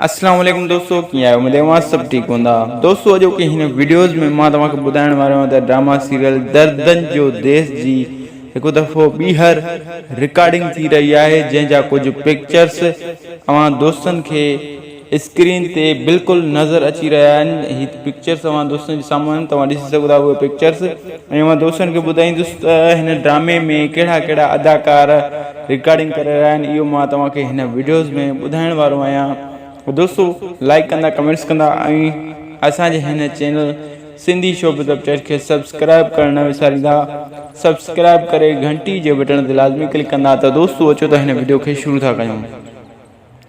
اسلام عليڪم دوستو ڪيئن آهيو اميد اوهان سڀ ٺيڪ هوندا دوستو اڄوڪي هن وڊيوز ۾ مان توهان کي ٻڌائڻ وارو آهيان ته ڊراما سيريل دردن جو ديس جي هڪ دفعو ٻيهر رڪارڊنگ ٿي رهي آهي جنهن جا ڪجهه پڪچرس اوهان دوستن کي اسڪرين تي بلڪل نظر اچي رهيا آهن هي پڪچرس اوهان دوستن جي سامهون آهن توهان ڏسي سگهو ٿا اهي پڪچرس ۽ اوهان دوستن کي ٻڌائيندس ته هن ڊرامي ۾ ڪهڙا ڪهڙا اداڪار رڪارڊنگ ڪري رهيا آهن اهو مان توهان کي هن وڊيوز ۾ ٻڌائڻ وارو آهيان دوستو لائڪ ڪندا ڪمينٽس ڪندا ۽ اسان جي هن چينل سنڌي شوبز اپڊيٽ کي سبسڪرائب ڪرڻ نه وساريندا سبسڪرائب ڪري گهنٽي جي بٽڻ تي لازمي ڪلڪ ڪندا ته دوستو اچو ته هن وڊيو کي شروع ٿا ڪيون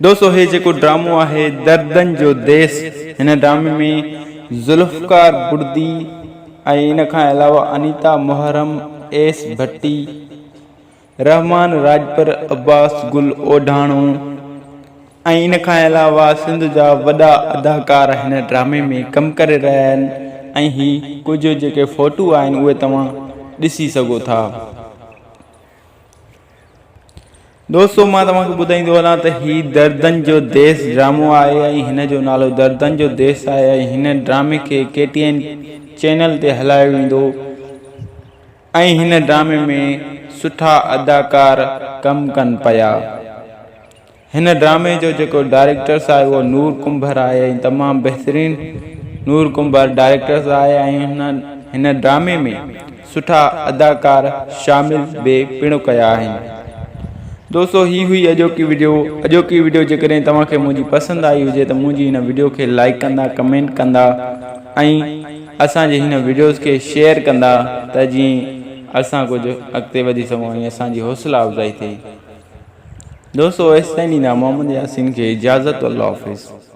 دوستو هي جيڪو ڊرامو آهي دردن جو ديس هن ڊرامي ۾ ذوالفقار بڙدي ۽ ان کان علاوه انيتا محرم ايس ڀٽي رحمان راڄپر، عباس گل اوڍاڻو ۽ ان کان علاوه سنڌ جا وڏا اداڪار هن ڊرامي ۾ ڪم ڪري رهيا آهن ۽ هي ڪجهه جيڪي فوٽو آهن اهي توهان ڏسي سگهو ٿا. دوستو مان توهان کي ٻڌائيندو هلان ته هي دردن جو ديس ڊرامو آهي ۽ هن جو نالو دردن جو ديس آهي ۽ هن ڊرامي کي ڪي ٽي اين چينل تي هلايو ويندو. ۽ هن ڊرامي ۾ سٺا اداڪار ڪم ڪن پيا. هن ڊرامي جو جيڪو ڊائريڪٽرس آهي اهو نور ڪنڀر آهي ۽ تمام بهترين نور ڪنڀر ڊائريڪٽرس آهي ۽ هن هن ڊرامي ۾ سٺا اداڪار شامل به پڻ ڪيا آهن. دوستو هي هئي اڄوڪي وڊيو اڄوڪي وڊيو جيڪڏهن توهان کي منهنجي پسند آئي هجي ته منهنجي هن وڊيو کي لائڪ ڪندا ڪمينٽ ڪندا ۽ اسان جي هن وڊيوز کي شيئر ڪندا ته جيئن اسان ڪجهه اڳتي وڌي سگهون ۽ اسان جي حوصلا افزائي ٿئي دوستو ايستائين ڏيندا محمد ياسين کي اجازت الله حافظ.